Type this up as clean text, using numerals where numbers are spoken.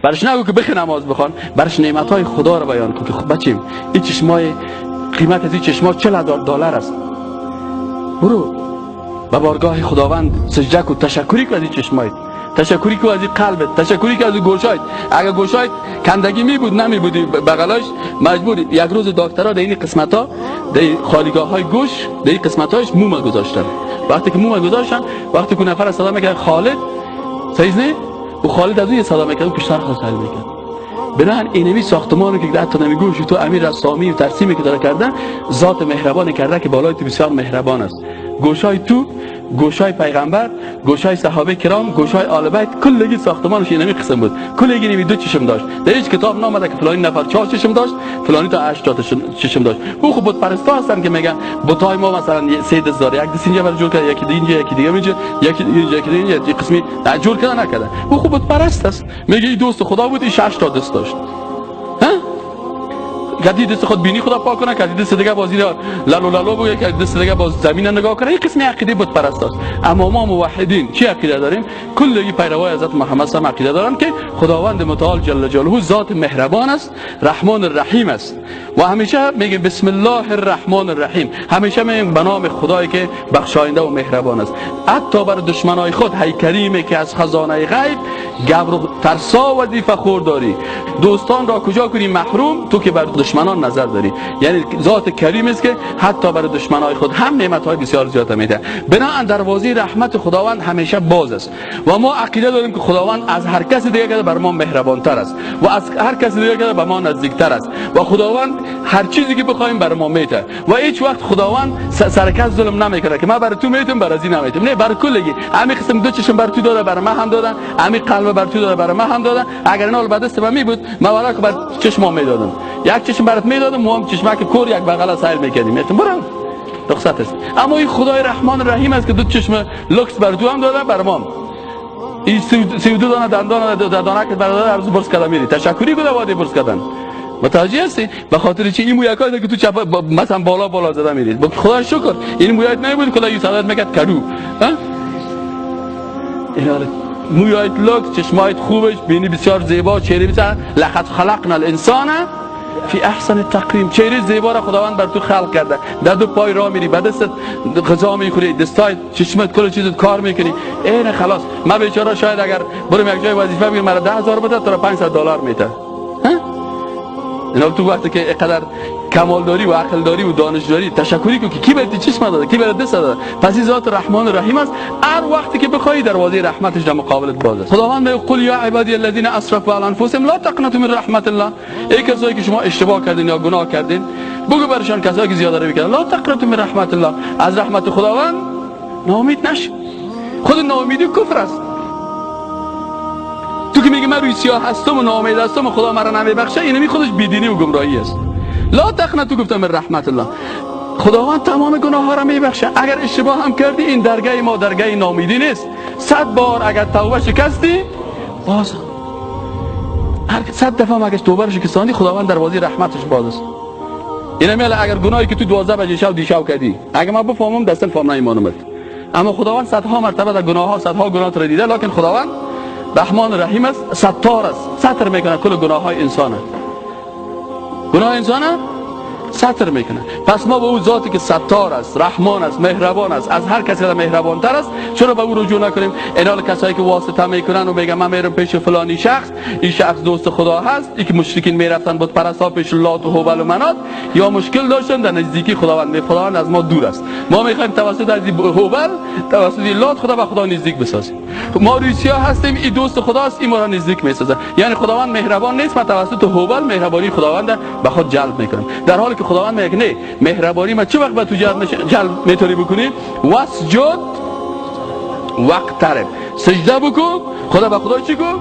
برش نگو که بخی نماز بخوان، برش نعمت‌های خدا رو بیان کن که خب بچیم این چشمای قیمت از این چشما $40 است. برو به بارگاه خداوند سجده کن، تشکری کن از این چشمایت، تشکری کن از این قلبت، تشکری کن از این گوشایت. اگر گوشایت کندگی می بود نمی بودی بغلاش مجبوری. یک روز دکترها در این قسمت ها، در خالیگاه های گوش، در این قسمت هایش موم گذاشتن. وقتی که موم گذاشتن، وقتی که نفر صدا میکرد خالد، صحیح نه؟ و خالد از اون صدا میکرد و پشت خود سایل میکرد. بنابراین اینمی ساختمانی که در تو نمیگوش تو امیر رسامی و ترسیمی که داره کردن، ذات مهربان کرده که بالای تو بسیار مهربان است. گوشای تو، گوشای پیغمبر، گوشای صحابه کرام، گوشای آل بیت، کلگی ساختمانش اینمی قسم بود. کلگی اینمی دو چشم داشت. در هیچ کتاب نامده که فلانی نفر 4 چشم داشت، فلانی تا 8 تا چشم داشت. او خب بت پرستا هستن که میگن بتای ما مثلا 3 دست داره، یک دست اینجا برای جور کرده، یکی اینجا، یکی دیگه اینجا، یکی اینجا، یکی اینجا، یک قسمی جور کردن نکردن. او خب بت پرست است، میگه این دوست خدا بود، این 6 تا دست داشت. ها؟ کدی دست خود بینی خدا پاک کنه، کدی دست دیگه بازی لالو لالو بگه، کدی دست دیگه باز زمین نگاه کنه. این قسم عقیده بت پرست است. اما ما موحدین چی عقیده داریم؟ کلی پیروای حضرت محمد صلی عقیده دارن که خداوند متعال جل جلاله ذات مهربان است، رحمان الرحیم است و همیشه میگه بسم الله الرحمن الرحیم، همیشه میگه به نام خدایی که بخشاینده و مهربان است. حتی بر دشمنای خود، هی کریمی که از خزانه غیب گبر و ترسا وظیفه خور داری، دوستان را کجا کنی محروم، تو که بر دشمنان نظر داری. یعنی ذات کریم است که حتی برای دشمنای خود هم نعمت‌های بسیار زیاد میده. بنابراین دروازه رحمت خداوند همیشه باز است و ما عقیده داریم که خداوند از هر کس دیگه که بر ما مهربان‌تر است و از هر کس دیگه که به ما نزدیکتر است و خداوند هر چیزی که بخوایم بر ما میده و هیچ وقت خداوند سر کس ظلم نمیکنه که من بر تو میتم بر از این نمیتم. نه، بر کلگی همین قسم دو چشم بر تو داده، بر من هم دادن، همین قلب بر تو داده، بر من هم دادن. اگر اینا به دست من می بود، من والا که بر چشمام میدادم، یک چشم برات میدادم، ما هم چشمک کور یک بغل سایل میکردیم، میتم برو رخصت است. اما این خدای رحمان رحیم است که دو چشم لکس بر تو هم داده، بر ما این 32 دانه دندان دندانک برادر ارز برس کردن میری تشکری کنه وادی برس کردن. متوجه هستی؟ به خاطر چی این مویکای که تو چپ مثلا بالا بالا زده میرید. خدا شکر این مویات نبود کلا یه صدات میکرد کدو. ها؟ اینا مویات لکس، چشمایت خوبش، بینی بسیار زیبا، چهره بسیار، لقد خلقنا الانسان فی احسن تقویم. چهره زیبا را خداوند بر تو خلق کرده. در دو پای راه میری، به دستت غذا میخوری، دستای چشمت کل چیزت کار میکنی. این خلاص. من بیچاره شاید اگر برم یک جای وظیفه بگیرم مرا 10,000 بده، تو را $500 میده. ها؟ اینا تو وقتی که اینقدر کمال داری و عقل داری و دانش داری، تشکری کن که کی بهت چشم داده، کی بهت دست داده. پس این ذات رحمان رحیم است. هر وقتی که بخوای دروازه رحمتش در مقابلت باز است. خداوند میگه قل یا عبادی الذین اسرفوا علی انفسهم لا تقنطوا من رحمت الله. ای کسایی که شما اشتباه کردین یا گناه کردین، بگو برشان کسایی که زیاده روی کردن، لا تقنطوا من رحمت الله، از رحمت خداوند ناامید نش. خود ناامیدی کفر است. تو که میگی من روی سیاه هستم و ناامید هستم و خدا مرا نمیبخشه، اینمی خودش بیدینی و گمراهی است. لا تقنطوا گفتم من رحمت الله. خداوند تمام گناه ها را میبخشه. اگر اشتباه هم کردی، این درگاه ما درگاه ناامیدی نیست. 100 بار اگر توبه شکستی، باز هر 100 دفعه اگر توبه شکستانی، خداوند دروازه رحمتش باز است. اینم اگر گناهی که تو 12 بجه شب دیشب کردی، اگر من بفهمم دستن فهم نمیمانم، اما خداوند صدها مرتبه در گناه ها، صدها گناه رو دیده، لکن خداوند رحمان رحیم است، ستار است، ستر میکنه کل گناه های انسانه. گناه انسانه ستر میکنه. پس ما به او ذاتی که ستار است، رحمان است، مهربان است، از هر کسی مهربان تر است، چرا به او رجوع نکنیم؟ اینا کسایی که واسطه میکنن و میگن من میرم پیش فلانی شخص، این شخص دوست خدا هست، این که مشرکین میرفتن بت پرستا پیش لات و هبل و منات، یا مشکل داشتن در نزدیکی خداوند، خداوند از ما دور است، ما میخوایم توسط از هبل، توسط لات خدا به خدا نزدیک بسازیم. ما روسیا هستیم، این دوست خداست، این ما را نزدیک میسازه. یعنی خداوند مهربان نیست، ما توسط هبل مهربانی خداوند به خود جلب میکنیم، در حالی که خداوند میگه نه، مهربانی ما چه وقت به تو جلب میتونی بکنی؟ واسجد واقترب، سجده بکن، خدا به خدا چی کن؟